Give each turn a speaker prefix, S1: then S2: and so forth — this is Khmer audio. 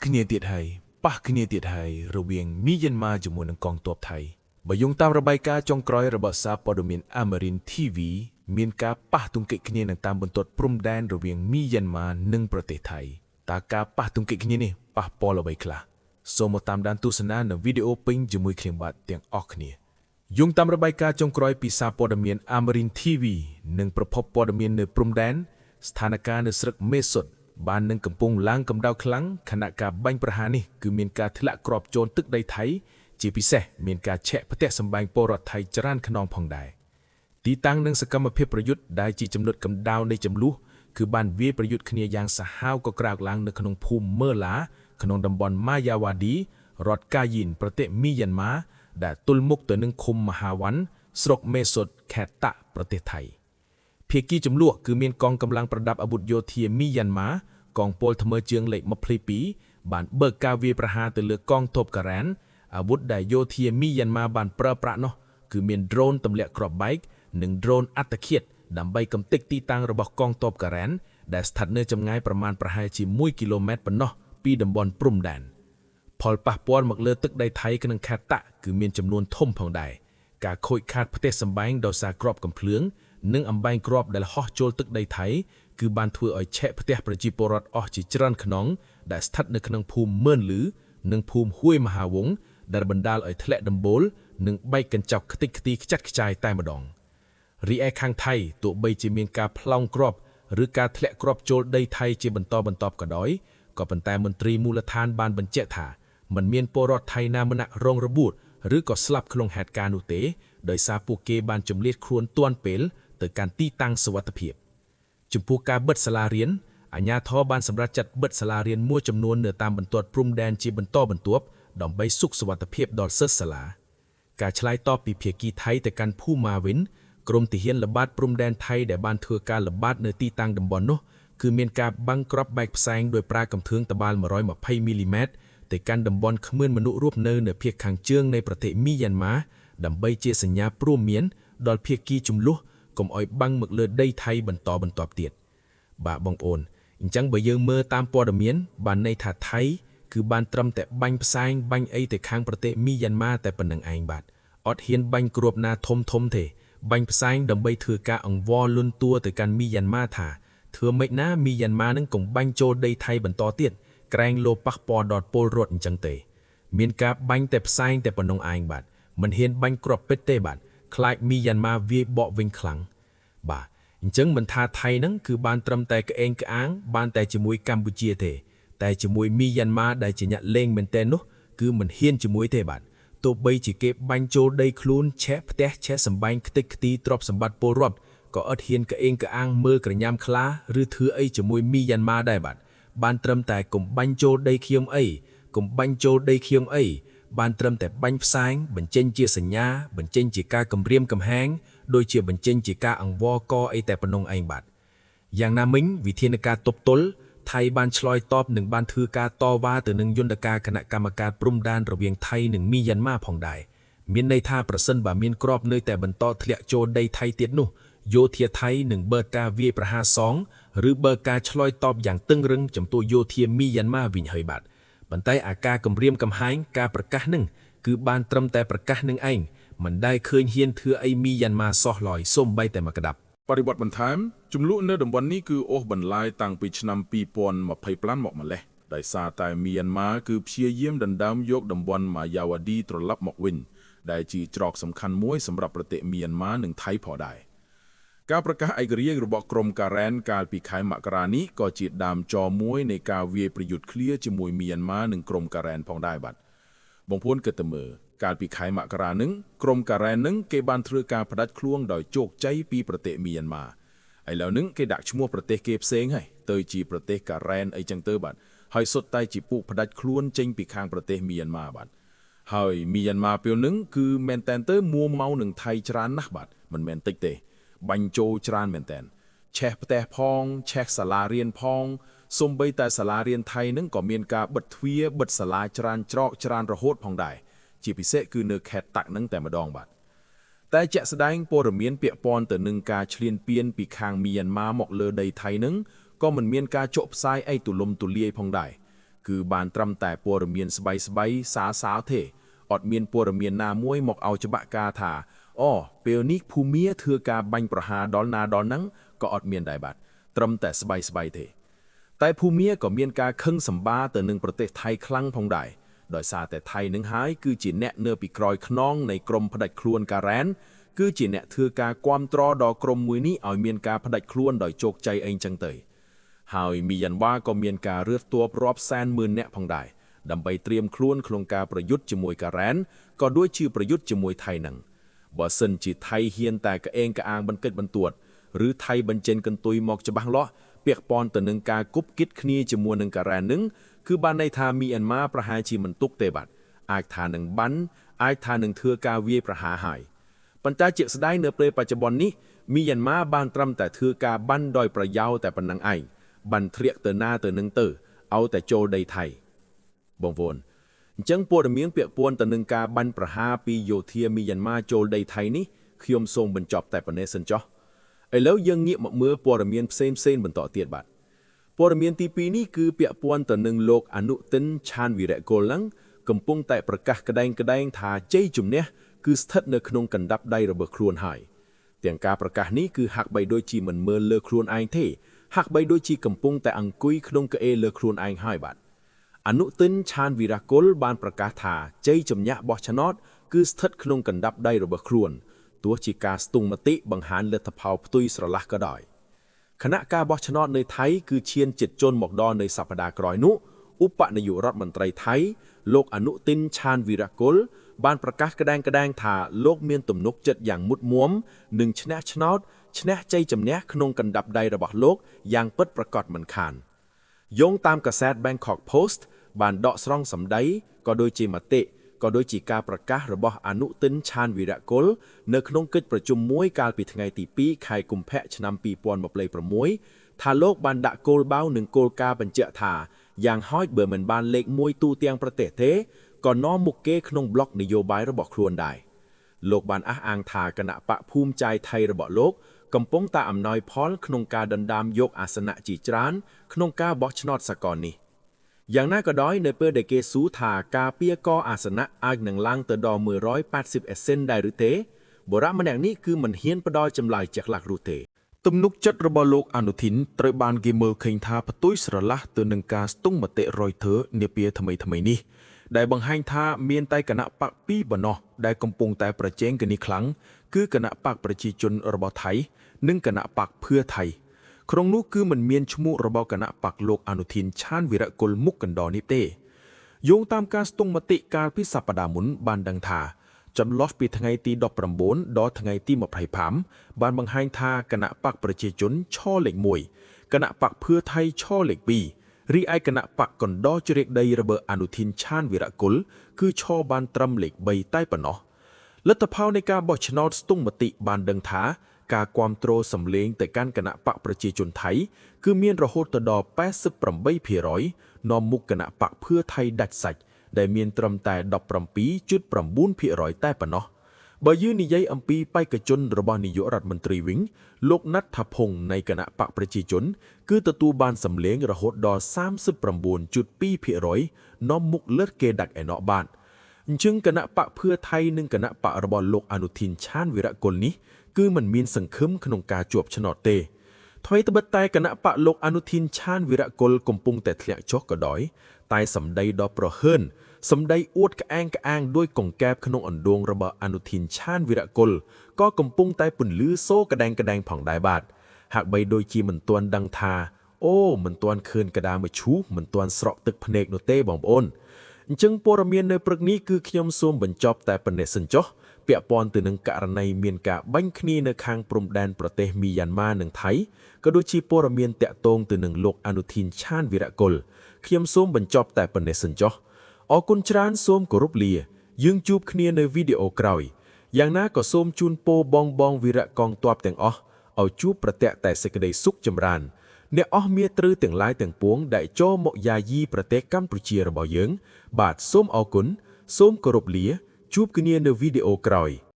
S1: គ្នាទៀតហើយប៉ះគ្នាទៀតហើយរវាងមីយ៉ាន់ម៉ាជាមួយនឹងកងទ័ពថៃបើយោងតាមរបាយការណ៍ចុងក្រោយរបស់សារព័ត៌មាន Amarin TV មានការប៉ះទង្គិចគ្នានៅតាមបន្ទាត់ព្រំដែនរវាងមីយ៉ាន់ម៉ានិងប្រទេសថៃតើការប៉ះទង្គិចគ្នានេះប៉ះពាល់អ្វីខ្លះសូមមកតាមដានទស្សនានៅវីដេអូពេញជាមួយខ្ញុំបាទទាំងអស់គ្នា យោងតាមរបាយការណ៍ចុងក្រោយពីសារព័ត៌មាន Amarin TV និងប្រភពព័ត៌មាននៅព្រំដែនស្ថានភាពនៅស្រុកមេសុតបាននឹងកំពុងឡើងកម្ដៅខ្លាំងខណៈការបាញ់ប្រហារនេះគឺមានការធ្លាក់គ្រាប់ចូលទឹកដីថៃជាពិសេសមានការឆែកផ្ទះសម្បែងពលរដ្ឋថៃច្រើនខ្នងផងដែរទីតាំងនិងសកម្មភាពប្រយុទ្ធដែលជាចំណុចកម្ដៅនៃចំនួនគឺបានវាយប្រយុទ្ធគ្នាយ៉ាងសាហាវក៏ក្រើកឡើងនៅក្នុងភូមិមើឡាក្នុងតំបន់ម៉ាយ៉ាវ៉ាឌីរដ្ឋកាយីនប្រទេសមីយ៉ាន់ម៉ា ដែលទល់មុខទៅនឹងឃុំមហាវ័នស្រុកមេសុតខេត្តតាក់ប្រទេសថៃភាគីចំនួនគឺមានកងកម្លាំងប្រដាប់អាវុធយោធាមីយ៉ាន់ម៉ាកងពលថ្មើរជើងលេខ22បានបើកការវាយប្រហារទៅលើកងទ័ពការ៉ែនអាវុធដែលយោធាមីយ៉ាន់ម៉ាបានប្រើប្រាស់នោះគឺមានដ្រូនទម្លាក់គ្រាប់បែកនិងដ្រូនអត្តឃាតដើម្បីកំទេចទីតាំងរបស់កងទ័ពការ៉ែនដែលស្ថិតនៅចម្ងាយប្រមាណប្រហែលជា1គីឡូម៉ែត្រប៉ុណ្ណោះពីតំបន់ព្រំដែន ផលប៉ះពាល់មកលើទឹកដីថៃក្នុងខេត្តតាក់គឺមានចំនួនធំផងដែរការខូចខាតផ្ទះសម្បែងដោយសារគ្រាប់កំភ្លើងនិងអំបែងគ្រាប់ដែលហោះចូលទឹកដីថៃគឺបានធ្វើឲ្យឆែកផ្ទះប្រជាពលរដ្ឋអស់ជាច្រើនខ្នងដែលស្ថិតនៅក្នុងភូមិមឿនលឺនិងភូមិហួយមហាវង្សដែលបណ្ដាលឲ្យធ្លាក់ដំបូលនិងបែកកញ្ចក់ខ្ទេចខ្ទីខ្ចាត់ខ្ចាយតែម្ដងរីឯខាងថៃទោះបីជាមានការប្លង់គ្រាប់ឬការធ្លាក់គ្រាប់ចូលដីថៃជាបន្តបន្ទាប់ក៏ដោយក៏ប៉ុន្តែមន្ត្រីមូលដ្ឋានបានបញ្ជាក់ថាមិនមានពលរដ្ឋថៃណាម្នាក់រងរបួសឬក៏ស្លាប់ក្នុងហេតុការណ៍នោះទេដោយសារពួកគេបានជម្លៀសខ្លួនទាន់ពេលទៅកាន់ទីតាំងសុវត្ថិភាពចំពោះការបិទសាលារៀនអាជ្ញាធរបានសម្រេចចិត្តបិទសាលារៀនមួយចំនួននៅតាមបន្ទាត់ព្រំដែនជាបន្តបន្ទាប់ដើម្បីសុខសុវត្ថិភាពដល់សិស្សសាលាការឆ្លើយតបពីភាគីថៃទៅកាន់ភូមាវិញក្រមទាហានល្បាតព្រំដែនថៃដែលបានធ្វើការល្បាតនៅទីតាំងតំបន់នោះគឺមានការបាំងគ្រាប់បែកផ្សែងដោយប្រើកាំភ្លើងត្បាល់120មីលីម៉ែត្រទៅកាន់តំបន់គ្មានមនុស្សរស់នៅនៅភាគខាងជើងនៃប្រទេសមីយ៉ាន់ម៉ាដើម្បីជាសញ្ញាព្រមមានដល់ភាគីចំនួនកុំឲ្យបាំងមកលើដីថៃបន្តបន្ទាប់ទៀតបាទបងប្អូនអញ្ចឹងបើយើងមើលតាមព័ត៌មានបានន័យថាថៃគឺបានត្រឹមតែបាញ់ផ្សែងបាញ់អីទៅខាងប្រទេសមីយ៉ាន់ម៉ាតែប៉ុណ្្នឹងឯងបាទអត់ហ៊ានបាញ់គ្រាប់ណាធំធំទេបាញ់ផ្សែងដើម្បីធ្វើការអង្វរលន់តួទៅកាន់មីយ៉ាន់ម៉ាថាធ្វើម៉េចណាមីយ៉ាន់ម៉ានឹងកុំបាញ់ចូលដីថៃបន្តទៀតក្រែងលោប៉ះពាល់ដល់ពលរដ្ឋអញ្ចឹងទេមានការបាញ់តែផ្សែងតែប៉ុណ្ណឹងឯងបាទមិនហ៊ានបាញ់គ្រាប់ពិតទេបាទខ្លាចមីយ៉ាន់ម៉ាវាយបកវិញខ្លាំងបាទអញ្ចឹងមិនថាថៃហ្នឹងគឺបានត្រឹមតែក្អេងក្អាងបានតែជាមួយកម្ពុជាទេតែជាមួយមីយ៉ាន់ម៉ាដែលជាអ្នកលេងមែនទែននោះគឺមិនហ៊ានជាមួយទេបាទទោះបីជាគេបាញ់ចូលដីខ្លួនឆែកផ្ទះឆែកសម្បែងខ្ទេចខ្ទីទ្រព្យសម្បត្តិពលរដ្ឋក៏អត់ហ៊ានក្អេងក្អាងមើលក្រញាំខ្លាឬធ្វើអីជាមួយមីយ៉ាន់ម៉ាដែរបាទបានត្រឹមតែកុំបាញ់ចូលដីខ្ញុំអីកុំបាញ់ចូលដីខ្ញុំអីបានត្រឹមតែបាញ់ផ្សែងបញ្ចេញជាសញ្ញាបញ្ចេញជាការគំរាមកំហែងដូចជាបញ្ចេញជាការអង្វរកអីតែប៉ុណ្ណឹងឯងបាទយ៉ាងណាមិញវិធានការទប់ទល់ថៃបានឆ្លើយតបនិងបានធ្វើការតវ៉ាទៅនឹងយន្តការគណៈកម្មការព្រំដែនរវាងថៃនិងមីយ៉ាន់ម៉ាផងដែរមានន័យថាប្រសិនបើមានគ្រាប់នៅតែបន្តធ្លាក់ចូលដីថៃទៀតនោះយោធាថៃនឹងបើកការវាយប្រហារសងឬបើកការឆ្លើយតបយ៉ាងតឹងរឹងចំពោះយោធាមីយ៉ាន់ម៉ាវិញហើយបាទប៉ុន្តែអាការគម្រាមកំហែងការប្រកាសនឹងគឺបានត្រឹមតែប្រកាសនឹងឯងមិនដែលឃើញហ៊ានធ្វើអីមីយ៉ាន់ម៉ាសោះឡើយសូម្បីតែមកក្តាប់
S2: បរិបទបន្ថែមចំនួននៅតំបន់នេះគឺអូសបន្លាយតាំងពីឆ្នាំ2025មកម្លេះដោយសារតែមីយ៉ាន់ម៉ាគឺព្យាយាមដណ្ដើមយកតំបន់ម៉ាយ៉ាវ៉ាឌីត្រឡប់មកវិញដែលជាច្រកសំខាន់មួយសម្រាប់ប្រទេសមីយ៉ាន់ម៉ានិងថៃផងដែរការប្រកាសឯករាជ្យរបស់ក្រុមការ៉ែនកាលពីខែមករានេះក៏ជាដើមចរមួយនៃការវាយប្រយុទ្ធឃ្លាជាមួយមីយ៉ាន់ម៉ានិងក្រុមការ៉ែនផងដែរបាទបងប្អូនគិតទៅមើលកាលពីខែមករានឹងក្រុមការ៉ែននឹងគេបានធ្វើការផ្ដាច់ខ្លួនដោយជោគជ័យពីប្រទេសមីយ៉ាន់ម៉ាឥឡូវនឹងគេដាក់ឈ្មោះប្រទេសគេផ្សេងហើយទៅជាប្រទេសការ៉ែនអីចឹងទៅបាទហើយសុទ្ធតែជាពួកផ្ដាច់ខ្លួនចេញពីខាងប្រទេសមីយ៉ាន់ម៉ាបាទហើយមីយ៉ាន់ម៉ាពេលនឹងគឺមែនតែនទៅមួម៉ៅនឹងថៃច្រើនណាស់បាទមិនមែនតិចទេបាញ់ចូលច្រើនមែនតែនឆេះផ្ទះផងឆេះសាលារៀនផងសូម្បីតែសាលារៀនថៃនឹងក៏មានការបិទទ្វារបិទសាលាច្រើនច្រកច្រើនរហូតផងដែរជាពិសេសគឺនៅខេត្តតាក់នឹងតែម្ដងបាទតែជាក់ស្ដែងព័ត៌មានពាក់ព័ន្ធទៅនឹងការឈ្លានពានពីខាងមីយ៉ាន់ម៉ាមកលើដីថៃនឹងក៏មិនមានការចុះផ្សាយអីទូលំទូលាយផងដែរ គឺបានត្រឹមតែព័ត៌មានស្បៃស្បៃសាសាទេអត់មានព័ត៌មានណាមួយមកឲ្យច្បាស់ការថាអូពេលនេះភូមាធ្វើការបាញ់ប្រហារដល់ណាដល់ហ្នឹងក៏អត់មានដែរបាទត្រឹមតែស្បៃស្បៃទេ តែភូមាក៏មានការខឹងសម្បាទៅនឹងប្រទេសថៃខ្លាំងផងដែរដោយសារតែថៃនឹងហើយគឺជាអ្នកនៅពីក្រោយខ្នងនៃក្រុមផ្ដាច់ខ្លួនការ៉ែនគឺជាអ្នកធ្វើការគាំទ្រដល់ក្រុមមួយនេះឲ្យមានការផ្ដាច់ខ្លួនដោយជោគជ័យអីចឹងទៅហើយមីយ៉ាន់ម៉ាក៏មានការរើសទ័ពរាប់សែនម៉ឺននាក់ផងដែរដើម្បីត្រៀមខ្លួនក្នុងការប្រយុទ្ធជាមួយការ៉ែនក៏ដូចជាប្រយុទ្ធជាមួយថៃនឹងបើសិនជាថៃហ៊ានតែក្អេងក្អាងបន្តិចបន្តួចឬថៃបញ្ចេញកន្ទុយមកច្បាស់លាស់ពាក់ព័ន្ធទៅនឹងការគប់គិតគ្នាជាមួយនឹងការ៉ែននឹងគឺបានន័យថាមីយ៉ាន់ម៉ាប្រហែលជាមិនទុកទេបាទអាចថានឹងបានអាចថានឹងធ្វើការវាយប្រហារហើយប៉ុន្តែជាក់ស្ដែងនៅពេលបច្ចុប្បន្ននេះមីយ៉ាន់ម៉ាបានត្រឹមតែធ្វើការបានដោយប្រយោលតែប៉ុណ្ណឹងឯងបានធ្លាក់ទៅណាទៅនឹងទៅឲ្យតែចូលដីថៃបងប្អូនអញ្ចឹងព័ត៌មានពាក់ព័ន្ធទៅនឹងការបាញ់ប្រហារពីយោធាមីយ៉ាន់ម៉ាចូលដីថៃនេះខ្ញុំសូមបញ្ចប់តែប៉ុណ្ណេះសិនចុះឥឡូវយើងងាកមកមើលព័ត៌មានផ្សេងៗបន្តទៀតបាទព័ត៌មានទី2នេះគឺពាក់ព័ន្ធទៅនឹងលោកអនុទិនឆានវីរៈកុលនឹងកំពុងតែប្រកាសក្តែងៗថាជ័យជំនះគឺស្ថិតនៅក្នុងកណ្ដាប់ដៃរបស់ខ្លួនហើយទាំងការប្រកាសនេះគឺហាក់បីដូចជាមិនមើលលើខ្លួនឯងទេហាក់បីដូចជាកំពុងតែអង្គុយក្នុងកៅអីលើខ្លួនឯងហើយបាទអនុទិនឆានវីរៈកុលបានប្រកាសថាជ័យជំនះបោះឆ្នោតគឺស្ថិតក្នុងកណ្ដាប់ដៃរបស់ខ្លួនទោះជាការស្ទង់មតិបង្ហាញលទ្ធផលផ្ទុយស្រឡះក៏ដោយខណៈការបោះឆ្នោតនៅថៃគឺឈានជិតជន់មកដល់នៅសប្តាហ៍ក្រោយនោះឧបនាយករដ្ឋមន្ត្រីថៃលោកអនុទិនឆានវីរៈកុលបានប្រកាសក្តែងៗថាលោកមានទំនុកចិត្តយ៉ាងមុតមមនឹងឈ្នះឆ្នោតឈ្នះជ័យជំនះក្នុងកណ្ដាប់ដៃរបស់លោកយ៉ាងពិតប្រាកដមិនខានយោងតាមកាសែត Bangkok Post បានដកស្រង់សម្ដីក៏ដូចជាមតិក៏ដូចជាការប្រកាសរបស់អនុទិនឆានវីរៈកុលនៅក្នុងកិច្ចប្រជុំមួយកាលពីថ្ងៃទី2ខែកុម្ភៈឆ្នាំ2026ថាលោកបានដាក់គោលបៅនិងគោលការណ៍បញ្ជាក់ថាយ៉ាងហោចបើមិនបានលេខ1ទូទាំងប្រទេសទេក៏នាំមុខគេក្នុងប្លុកនយោបាយរបស់ខ្លួនដែរលោកបានអះអាងថាគណៈបកភូមិចៃថៃរបស់លោកកំពុងតែអំណោយផលក្នុងការដណ្ដើមយកអាសនៈជាច្រើនក្នុងការបោះឆ្នោតសកលនេះយ៉ាងណាក៏ដោយនៅពេលដែលគេសួរថាការពៀកអាសនៈអាចនឹងឡើងទៅដល់180អេសិនដែរឬទេបុរសម្នាក់នេះគឺមិនហ៊ានផ្ដល់ចម្លើយជាក់លាក់នោះទេទំនុកចិត្តរបស់លោកអនុធីនត្រូវបានគេមើលឃើញថាផ្ទុយស្រឡះទៅនឹងការស្ទង់មតិ Reuters នាពេលថ្មីៗនេះដែលបង្ហាញថាមានតែគណៈបកពីរប៉ុណ្ណោះដែលកំពុងតែប្រជែងគ្នាខ្លាំងគឺគណៈបកប្រជាជនរបស់ថៃនិងគណៈបកភឿថៃក្នុងនោះគឺមិនមានឈ្មោះរបស់គណៈបកលោកអនុធីនឆានវីរៈកុលមុខកណ្ដនេះទេយោងតាមការស្ទង់មតិកាលពីសប្តាហ៍មុនបានដឹងថាចន្លោះពីថ្ងៃទី19ដល់ថ្ងៃទី25បានបង្ហាញថាគណៈបកប្រជាជនឈលេខ1គណៈបកភឿថៃឈលេខ2រីឯគណៈបកកណ្ដជ្រែកដីរបស់អនុធីនឆានវីរៈកុលគឺឈបានត្រឹមលេខ3តែប៉ុណ្ណោះលទ្ធផលនៃការបោះឆ្នោតស្ទង់មតិបានដឹងថាការគាំទ្រសម្លេងទៅកាន់គណៈបកប្រជាជនថៃគឺមានរហូតទៅដល់ 88% នាំមុខគណៈបកភឿថៃដាច់សាច់ដែលមានត្រឹមតែ 17.9% តែប៉ុណ្ណោះបើយើងនិយាយអំពីបេក្ខជនរបស់នាយករដ្ឋមន្ត្រីវិញលោកណដ្ឋភងនៃគណៈបកប្រជាជនគឺទទួលបានសម្លេងរហូតដល់ 39.2% នាំមុខលើសគេដាច់ឯណោះបាទអញ្ចឹងគណៈបកភឿថៃនិងគណៈបករបស់លោកអនុធីនឆានវីរៈកុលនេះគឺមិនមានសង្ឃឹមក្នុងការជាប់ឆ្នោតទេថ្មីត្បិតតែគណៈបកលោកអនុធីនឆានវីរៈកុលកំពុងតែធ្លាក់ចុះក៏ដោយតែសម្ដីដ៏ប្រហើនសម្ដីអួតក្អាងក្អាងដោយកង្កែបក្នុងអណ្ដូងរបស់អនុធីនឆានវីរៈកុលក៏កំពុងតែពន្លឺសូក្តែងក្តែងផងដែរបាទហាក់បីដូចជាមិនទាន់ដឹងថាអូមិនទាន់ឃើញក្តារមួយឈូសមិនទាន់ស្រក់ទឹកភ្នែកនោះទេបងប្អូនអញ្ចឹងព័ត៌មាននៅព្រឹកនេះគឺខ្ញុំសូមបញ្ចប់តែប៉ុណ្ណេះសិនចុះពាក់ព័ន្ធទៅនឹងករណីមានការបាញ់គ្នានៅខាងព្រំដែនប្រទេសមីយ៉ាន់ម៉ានិងថៃក៏ដូចជាព័ត៌មានតាក់ទងទៅនឹងលោកអនុធីនឆានវីរៈកុលខ្ញុំសូមបញ្ចប់តែប៉ុណ្ណេះសិនចុះអរគុណច្រើនសូមគោរពលាយើងជួបគ្នានៅវីដេអូក្រោយយ៉ាងណាក៏សូមជូនពរបងបងវីរៈកងទ័ពទាំងអស់ឲ្យជួបប្រទះតែសេចក្តីសុខចម្រើនអ្នកអស់មាត្រូវទាំងឡាយទាំងពួងដែលចូលមកយាយីប្រទេសកម្ពុជារបស់យើងបាទសូមអរគុណសូមគោរពលាជួបគ្នានៅវីដេអូក្រោយ។